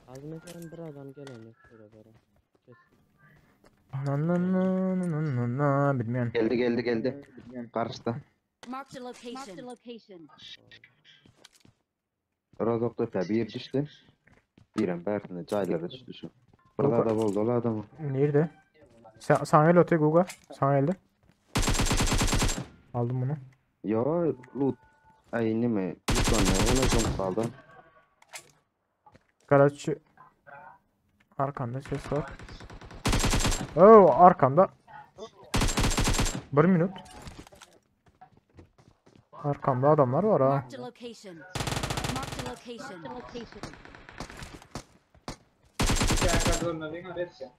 Az meselem bir adam geleni şöyle bere. Kes. Na na na na na na na bilmeyen. Geldi geldi geldi. Karşıda. Marked a location. Marked a location. Rozok tepe bir düştü. Birem bärsinde jaýlara düştü şu. Bir zada boldy ol adamı. Nerede? Sen, sana el atıyor Guga. Sana elde. Aldım bunu. Yo loot. Ay nime? Loot ne? Ona çok kaldı. Garajçı. Arkanda ses var. Oo arkanda. Bir minut. Arkamda adamlar var ha. Marked a location. Marked a location. Marked a location. Bir dakika görmedin ha hepsi.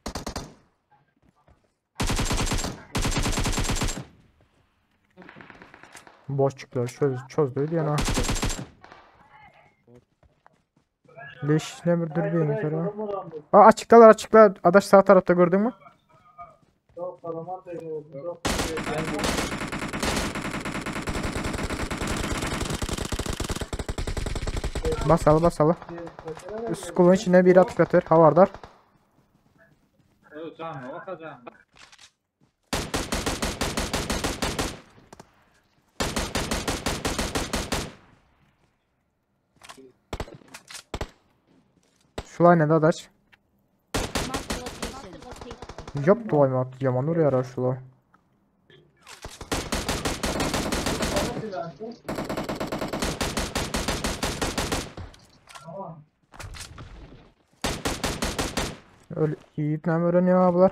Boşçukları çöz, çözdü diyen ha. Leş ne bir dürbün sonra. Aa açıktalar açıklar. Adaş sağ tarafta gördün mü? Basalı basalı. Skulun içine bir atık atır. Havardar. Evet canım bakacağım. Şulay ne de adaş? Marked a location. Yap duayma at. Yaman oraya arar şula. Öyle yiğit ne öğreniyor abiler.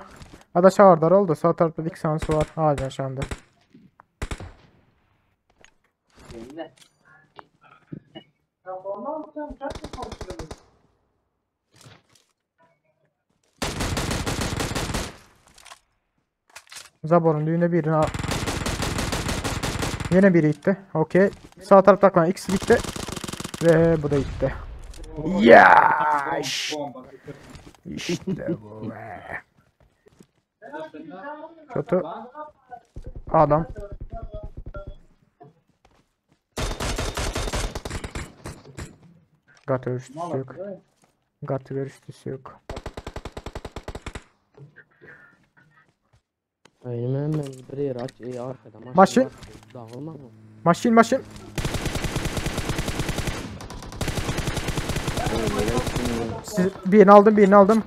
Adaş havardar oldu. Sağ tarafta dik sansı var. Ağacın aşağında. Zabor'un düğüne birini al. Yine biri gitti. Okey. Sağ tarafta kalan ikisi gitti. Ve bu da gitti. Yeah! Bomba. İşte bu be. Kötü adam. Gatı örüştüsü yok. Gatı örüştüsü yok. Önüme hemen bir yer aç iyi arkada. Maşın. Dağılma mı? Maşin maşin. Siz, birini aldım birini aldım.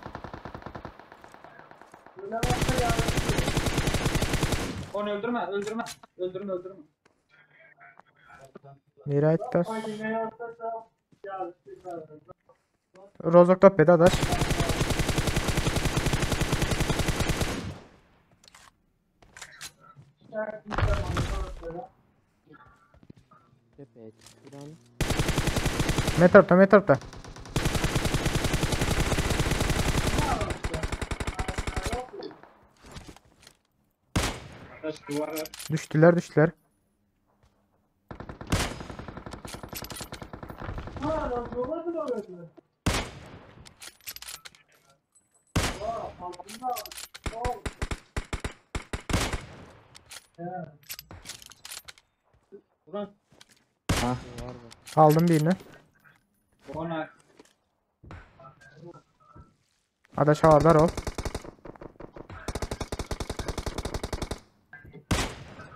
Onu öldürme öldürme. Öldürme öldürme. Nereye gitti? Rozok tepede adaş. Tepeye çıktıran. Ne tarafta ne tarafta? Taş duvara. Düştüler düştüler. Ulan Var mı? Aldım birini. ona Adaş havardar ol.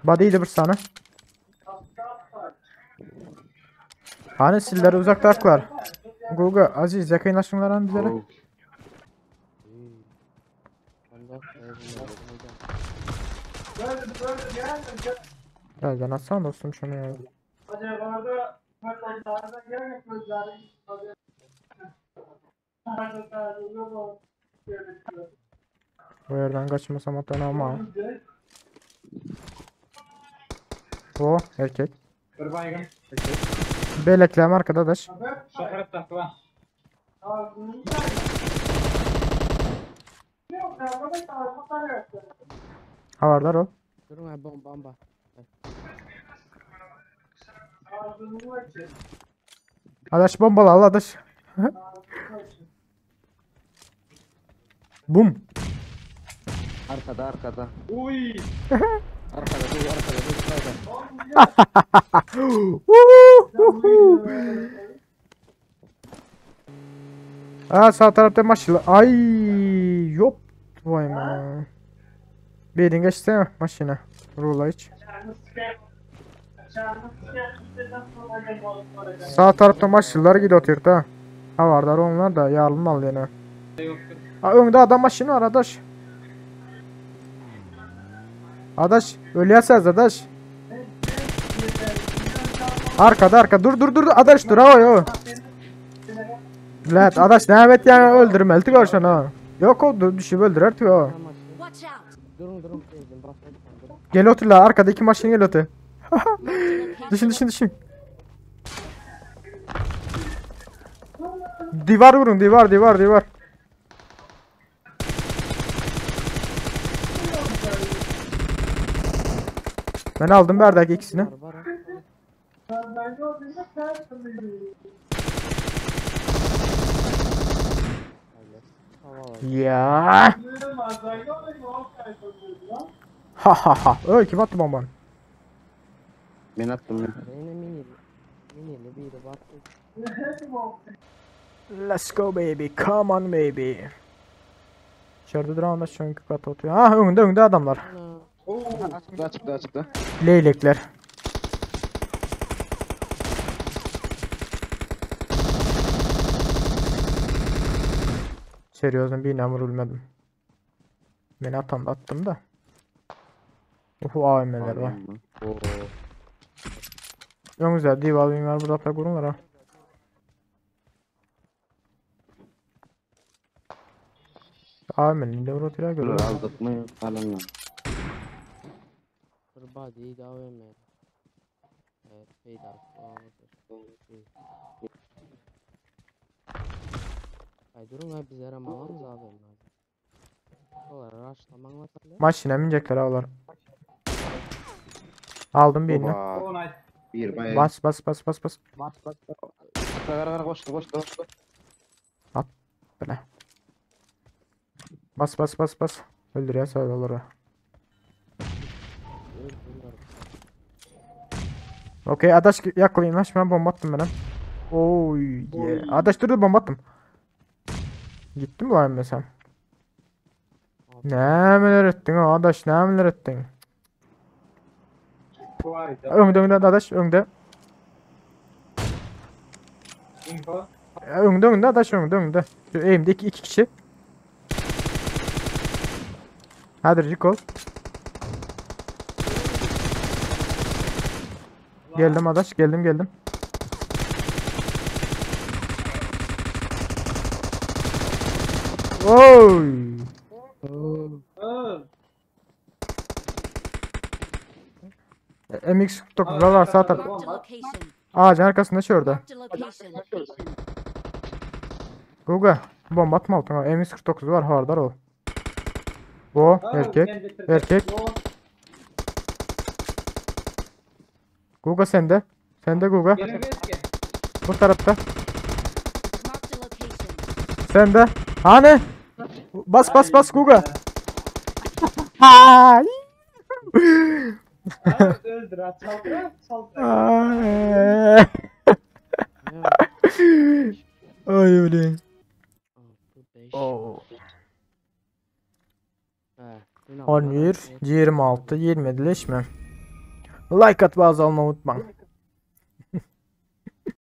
Body'ydi bir sana. Hani sizleri uzaktaklar. Guga, Aziz yakınlaşınlar hani bizlere. Oh. Ben de Gel ben atsana dostum şunu ya. Bu yerden kaçmasam atan ama. O erkek. bir baygın. Beleklem arkada adaş. Şakarat taktı lan. Havardar ol. Durun abi bomba bomba. Adaş bombalı al adaş. Bum. Arkada arkada. Uy. Arkada dur arkada dur arkada. Aa sağ tarafta maşina. Ay yok. Vay man. Birini geçsene maşina. Rula hiç. Sağ tarafta maşinler gidiyor oturdu ha. Ha varlar onlar da yardım al yine. Ha önde adam maşini var adaş. Adaş ölüyesez adaş. Arkada arka dur dur dur adaş dur ha o. Let adaş ne evet yani öldürmeli görsen ha. Yok o düşüp öldürer tüyo. Ha, maşin. Watch out! Durun durun teyzem basma durun. Gel otur la arkada iki maşin gel otur. Marked a location. Düşün düşün düşün. Divar vurun divar divar divar. Ben aldım berdaki ikisini. Var var ha. Hava var. Ya. Ha ha ha. Öy kim attı bombanı? Men attım men. Yine mini. Minili biri var. Let's go baby. Come on baby. İçeride duran da çünkü kat atıyor. Ha önünde önünde adamlar. Ana. Açıkta açıkta açıkta. Leylekler. Seriozno bir namur ölmedim. Beni atan da attım da. Uhu AVM'ler var. Oo. Önümüzde div AVM var burada pek vurunlar ha. AVM'nin de vurutuyla Bular görüyor. aldık mı? Alın lan. Bir body da AVM. Evet, peyda. Ay durun ha biz aramamamız AVM. Olar araçlaman var. Maşına binecekler ağlar. Aldım birini. Oba. O nice. Bir bayağı. Bas bas bas bas bas. Kara kara koştu koştu koştu. Böyle. Bas bas bas bas. Öldür ya sağ olur. Öldürürler. Okey adaş yaklayın ben bomba attım ben. Oy yeah. Adaş dur dur bomba attım. Gitti mi lan mesela? Ne neler ettin ha adaş ne neler ettin? Duvar idi. Önde önde adaş önde. Info. Önde önde adaş önde önde. Şu Eğimde iki, iki kişi. Hadi recall. Geldim adaş geldim geldim. Oy. Öl. MX-49 var sağ taraf. Marked a location. Ağacın arkasında şurada. Marked a location. Guga bomba atma altına. MX-49 var hardar o. Bu erkek. Erkek. Guga sende. Sende Guga. Gelin ki. Bu tarafta. Marked a location. Sende. Hani? Bas bas bas Guga. Hay. Öldür ha. Çaldır çaldır. Ay. Ay öyle. 6 5. Oo. He. 11, 26, 27 leşme. Like at bazı almayı unutma.